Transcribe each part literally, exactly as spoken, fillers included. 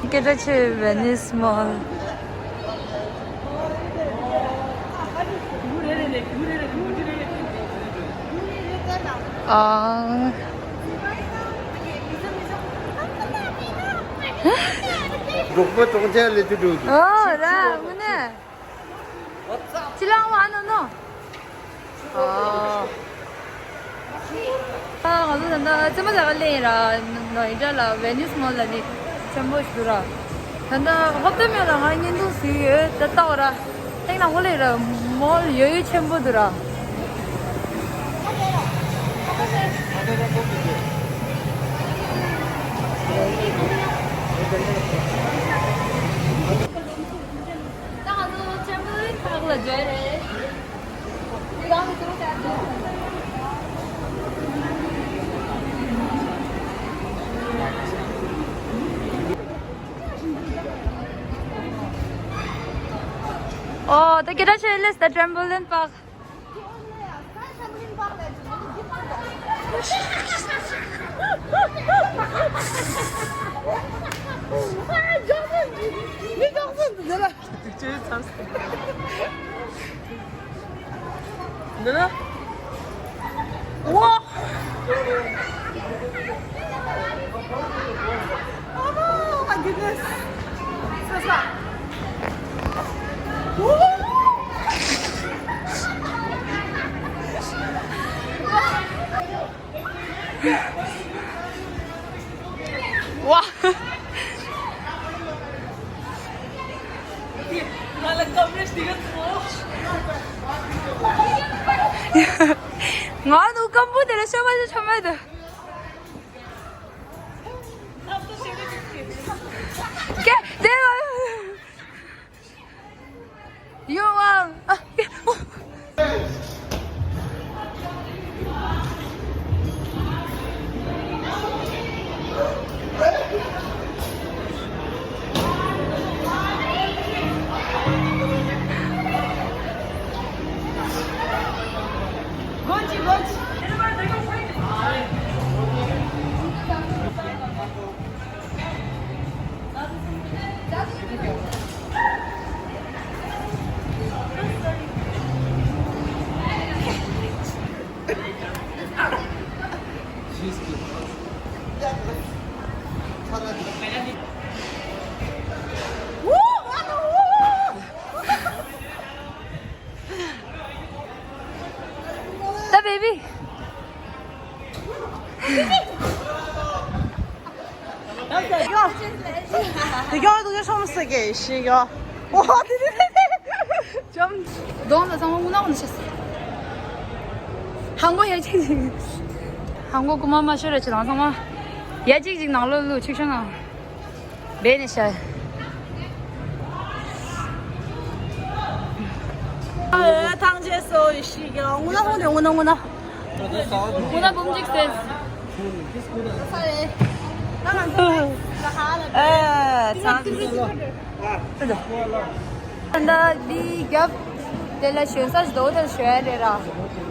སྐད་གྲགས་ཆེ་བའི་ཝེ་ནིས་མོལ། ཨང་། གྲོགས་པོ་གྲོགས་མཆེད་ལས་ཀྱི་འགྲོ་འདུག་ཨོ་ར་དངོས་གནས། ཅི་ལང་བ་ནོ་ནོ། ཨ། ཨ་ང་ཚོ་ད་ལྟ་ཙེ་མ་ཟ་ག་ལེན་ར་ནོ་ཡིན་འདྲ་ལ་ཝེ་ནིས་མོལ་ལ་ནི་ཆེན་པོ་ཞིག་འདུག་ར། ད་ལྟ་ཧོབ་ཏེ་མེད་ལ་ང་བརྙན་ཐུང་ཟིག་ཡོད་ད་ལྟ་བ་ར། ཐེངས་ནང་ངོ་ལེ་ར་མོལ་ཡོད་ཡོད་ཆེན་པོ་འདུག་ར། ད་ང་ཚོ་ཆེན་པོའི་ཁག་ལ་འཇོལ་རེད། ཨོ་ད་སྐད་གྲགས་ཆེ་ལེས་ད་ཊེམ་པོ་ལིན་པཱག་འདི་ལ། ཝ། Oh my goodness. ས་ས། ཝ། ང་ལ་ཀམ་རེ་ཞིག་ཡོད་ཚོ། ང་ནུ་ཀམ་པོ་དེ་ལ་ཤོ་མ་ཤོ་ཆ་མ་དེ། ཀེ་དེ་ཡོ་ཝང་། ཨ། ད་བེ་བི། དེ་ག་དུ་ག་ཤོམ་སེ་གེ་ཤི་ག་ཨོ་དེ་དེ་དེ་ཅམ། གདོང་ལ་ཚང་མ་དངུལ་ནག་ནས་ཤི་སོང་། ཧང་གོ་ཡ་ཅིག་ཅིག་ཧང་གོ་ཀུ་མ་མ་ཤོར་ར་ཅི་དང་ཚང་མ་ཡ་ཅིག་ཅིག་ནང་ལོ་ལུ་ཆིག་ཤོ་ན། བེ་ནི་ཤ། ཨ་ཐང་ཅེ་སོ་ཡི་ཤི་གི་ལ་ངུ་ན་ཧོ་ནེ་ངུ་ན་ངུ་ན། ངུ་ན་འབུམ་གཅིག་སེ། ཨ་ཚང་ཨ་ད་འདི་རྒྱབ་དེ་ལ་ཞོན་ས་ཞིག་དོ་དེ་ཞོན་རེད་ར།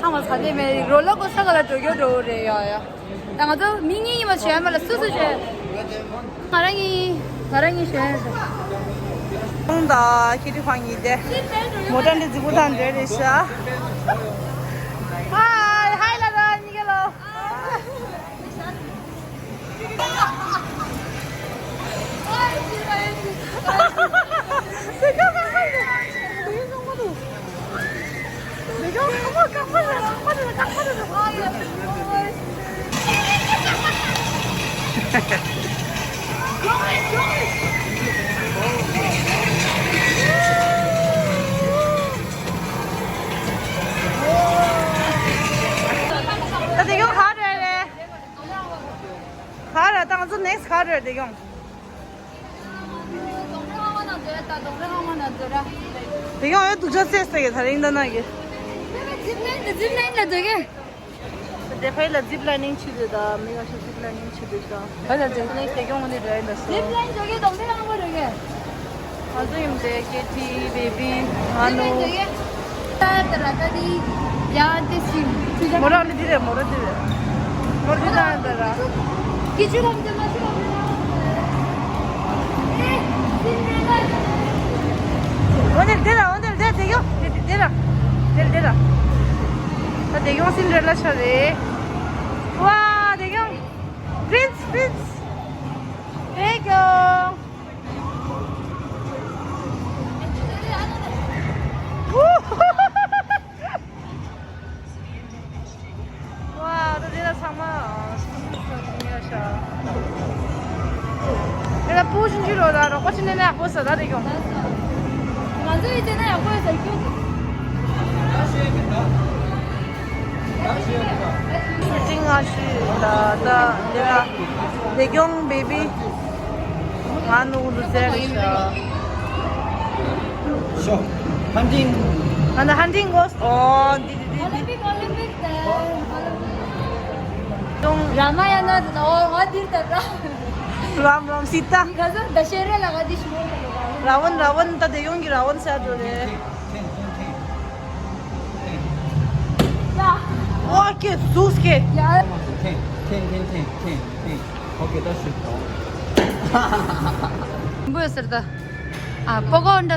ཐང་མ་ཚ་དེ་མེད་རོ་ལོ་གོ་ས་ག་ལ་འགྲོ་རྒྱུ་འགྲོ་རེད་ཡ་ཡ། ད་ང་ཚོ་མི་གཉིས་གཉིས་མ་བྱས་མ་ལ་སུ་སུ་བྱས། ང་རང་གཉིས་ང་རང་གཉིས་བྱས། ཁོང་དང་ཁྱེད་དུ་ཕང་གཉིས་ཏེ། མོ་ཊ་འདི་རྫི་པོ་དང་འདྲ་རེད་ཤག་ཧའི་ཧའི་ལ་ར་གཉིས་ཀ་ལོ། ད་དེ་ག་ག་རེ་རེད། ག་རེ་ད་ང་ཚོ་next ག་རེ་རེད་དེ་ག་དེ་ག་ཡོད་དུ་ཅག་ཟེར་ཟེར་གི་ད་རིང་ད་ན་གི། Zip line, zip line ལ་འགྲོ་གི། དེ་ཕ་ཡི་ལ་zip lining བྱེད་དུས་ད་མི་ང་ཚོ་zip lining བྱེད་དུས་ཤ། ཧ་ལ་ཅན། དེ་ནས་དེ་ག་ངོ་ནས་འགྲོ་ཡིན་ད་སོ། Zip line འགྲོ་གི་དོམ་པའི་ཨང་པོ་འགྲོ་གི། ང་ཚོ་ཡིན་དེ་ཀེ་ཐི་བེ་བི་ང་ནུ། ད་ད་ར་ད་དི་ཡ་དེ་སི། མོ་ར་ནི་དི་རེ་མོ་ར་དི་རེ། མོ་ར་དི་ད་ད་ར། ཀི་ཆུ་ལམ་དེ་མ་ཆུ་ལམ་དེ་ལ། འོ་ནས་དེ་ལ་འོ་ནས་དེ་དེ་གྱོང་དེ་དེ་ལ་དེ་དེ་ལ། ད་དེ་གྱོང་སིན་ཌི་རེ་ལ་ཆགས་རེད། ཝ་དེ་གྱོང་པི་རིན་སི་པི་རིན་སི་དེ་གྱོང་། ཝ་ད་དེ་ལ་ཚང་མ་ཨ་སུ་སུ་སུ་སུ་ཉོ་ཤག་དེ་ལ་པུ་ཤིན་ཅི་ལོ་ད་རོགས་པ་ཅི་ནས་ནས་ཨ་ཁོ་ས་ད་དེ་གྱོང་། ང་ཚོ་ཡི་ཅེ་ན་ཡག་པོ་ཡོད་ས་ཁྱོད། ཤུ་ཊིང་ང་ཤི་ད་ད་དེ་ལ་དེ་གྱོང་བེ་བི། ང་ནུ་ལུ་ཟེར་རེད་ཤག་ཤོ། ཧན་ཊིང་། ང་ད་ཧན་ཊིང་གོ་ཨོ་འདི་འདི་འདི་འདི། ཨོ་ལིམ་པིག་ཨོ་ལིམ་པིག་ད། ཀྱོང་། ར་མ་ཡ་ན་ད་ཨོ་ང་འདིར་ད་ར། རམ་རམ་སི་ཏ། ཁ་ཟ་ད་ཤེ་རེ་ལ་ག་འདི་ཤི་མོ་ད་ལོ་ག་ར་ཝན་ར་ཝན་ད་དེ་ཡོང་གི་ར་ཝན་ས་འགྲོ་རེད། ཡ། ཨོ་ཀེ་སུས་ཀེ། ཡ། ཐེང་ཐེང་ཐེང་ཐེང་ཐེང་ཐེང་། ཨོ་ཀེ་ད་ཤི་ཐོང་། འབུ་ཟེར་ད། ཨ་པོ་གོ་འདྲ།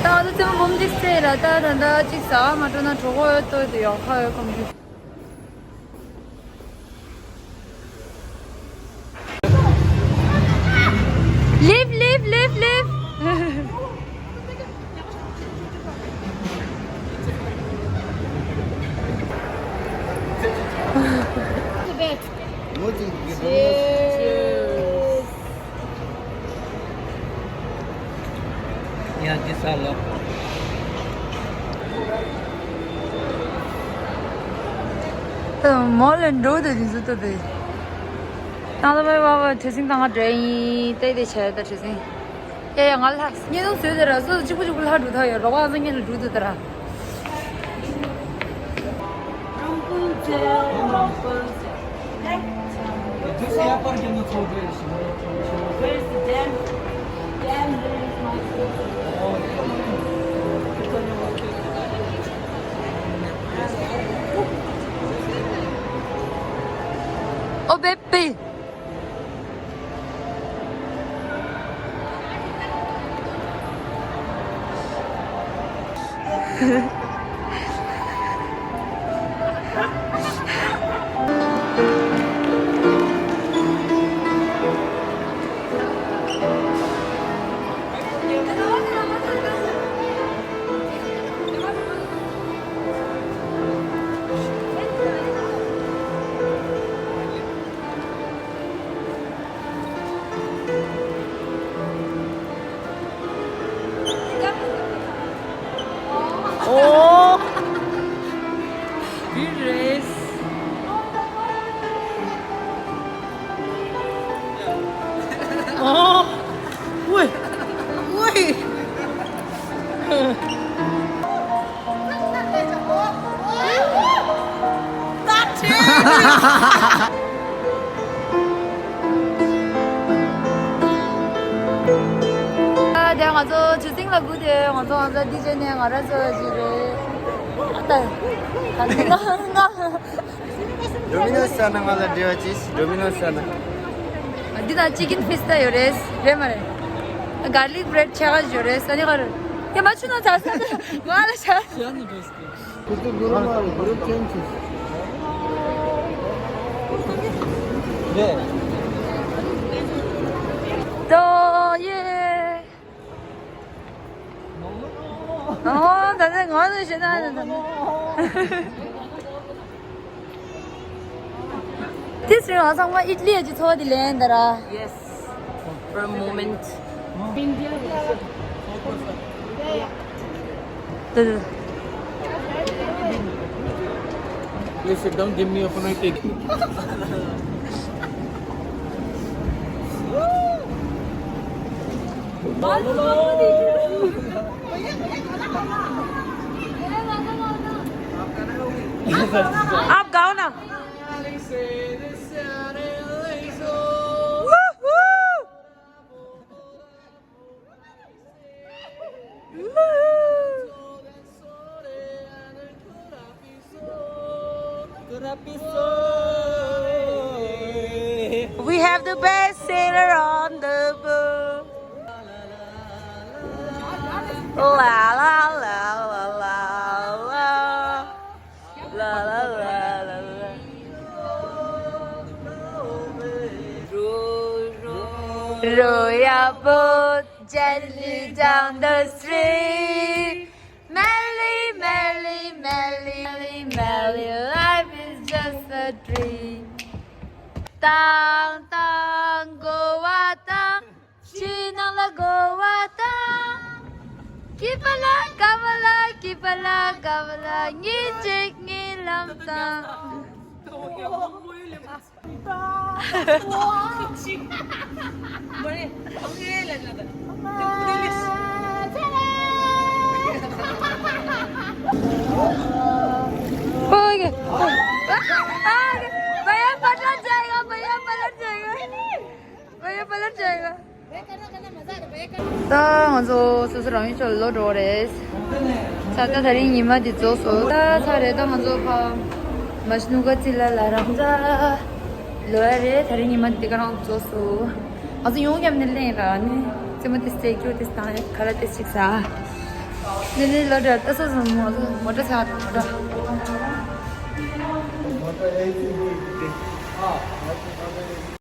ད་ང་ཚོ་ཚེ་མ་འབུམ་གཅིག་བཙལ་ར་ད་ད་ད་གཅིག་ཟ་མ་འགྲོ་ན་གྲོད་ཁོག་ཡོད་ལྟོས་དེ་ཡོང་ཁ་ཡོད་ཁོམ་གི། Leave, leave, leave, leave. Cheers. ཡང་ཅི་ས་ལོ། མོ་ལ་འགྲོ་དུ་དུས་སུ་ཏུ་དེ། ཏང་ཏ་བའི་བ་བ་བྲེ་སིང་ཏང་ང་འདྲ་ཡིན་ཏེ་དེ་བྱས་ད་བྲེ་སིང་། ཡ་ཡ་ང་ལ་ཉེ་དུང་བཟོས་དེ་ར་སོ་སོ་གཅིག་པུ་གཅིག་པུ་ལྷ་འགྲུ་ཐག་ཡོད་རོགས་ཨང་ས་ཉེ་ལ་འགྲུ་དུ་དེ་ར། Where's the damn, damn, where's my Oh, baby. Oh! Good race. Oh! Wait! Wait! ཨ་དེ་ང་ཚོ་ཆུ་སྲིན་ལ་སྒུག་དེ་ང་ཚོ་ང་ཚོ་འདི་བྱས་ནས་ང་རང་ཚོ་ཅི་རེད། ཨ་ད་ང་ང་ཌོ་མི་ནོ་སི་ཟ་ན་ང་ལ་འབྲེལ་བ་ཅིས། ཌོ་མི་ནོ་སི་ཟ་ན། འདི་ན་ཅི་ཀིན་ཕི་སི་ད་ཡོད་རེད། རེད་མ་རེད། གར་ལིག་བྷི་རེཌ་ཆ་ག་ཡོད་རེད། ས་ནི་ག་རེད། ཡ་མ་ཆུ་ན་ཚ་ས་ང་ལ་ཆ། ཁོ་ཚོ་གུ་རུ་མ་རེད། གུ་རུ་ཅན་ཆུ། རེད། དོ་ཡེ། ཨོ་ད་ནི་ང་ནི་ཤེས་ན་ནི་ད་ནི། དེ་སྲིད་ང་ཚང་མ་ཨིཊ་ལི་ཡ་གི་འཚོ་བ་དེ་ལེན་ད་ར། Yes. Confirm moment. དེ་དེ། Please sit down, give me a phone, I take. आप गाओ ना। Woohoo! We have the best singer on La la la la la la. La la la la la. Row, row, row your boat gently down the stream. Merrily, merrily, merrily, merrily, merrily, life is just a dream. ཏང་ཏང་གོ་བ་ཏང་། ཕྱི་ནང་ལ་གོ་བ་ཏང་། སྐྱིད་པ་ལ་དགའ་བ་ལ། སྐྱིད་པ་ལ་དགའ་བ་ལ། གཉིས་གཅིག་གཉིས་ལམ་ཏང་། ओके। भैया पलट जाएगा, भैया पलट जाएगा। भैया पलट जाएगा। ད་ང་ཚོ་སོ་སོ་རང་ཡུལ་ཕྱོགས་ལ་ལོག་འགྲོ་བ་རེད། ད་ད་དེ་རིང་ཉི་མ་འདི་རྫོགས་སོང་། ད་ཚར་རེད། ད་ང་ཚོ་ཕ་མ་ཤི་ནུ་ག་ཙི་ལ་ལ་རང་ཚ་ལོ་ཡ་རེད། དེ་རིང་ཉི་མ་འདི་ག་རང་རྫོགས་སོང་། ང་ཚོ་ཡོང་ཡམ་ནི་ལེན་ར་ནི་རྩེད་མོ་ཏེ་སྟེ་ཀྱོ་ཏེ་སྟང་ཁ་ར་ཏེ་ཅིག་ས་ནི་ནི་ལོ་འདྲ་ལྟ་ས་སོང་། ང་ཚོ་མོ་ཊ་ས་མོ་ཊ།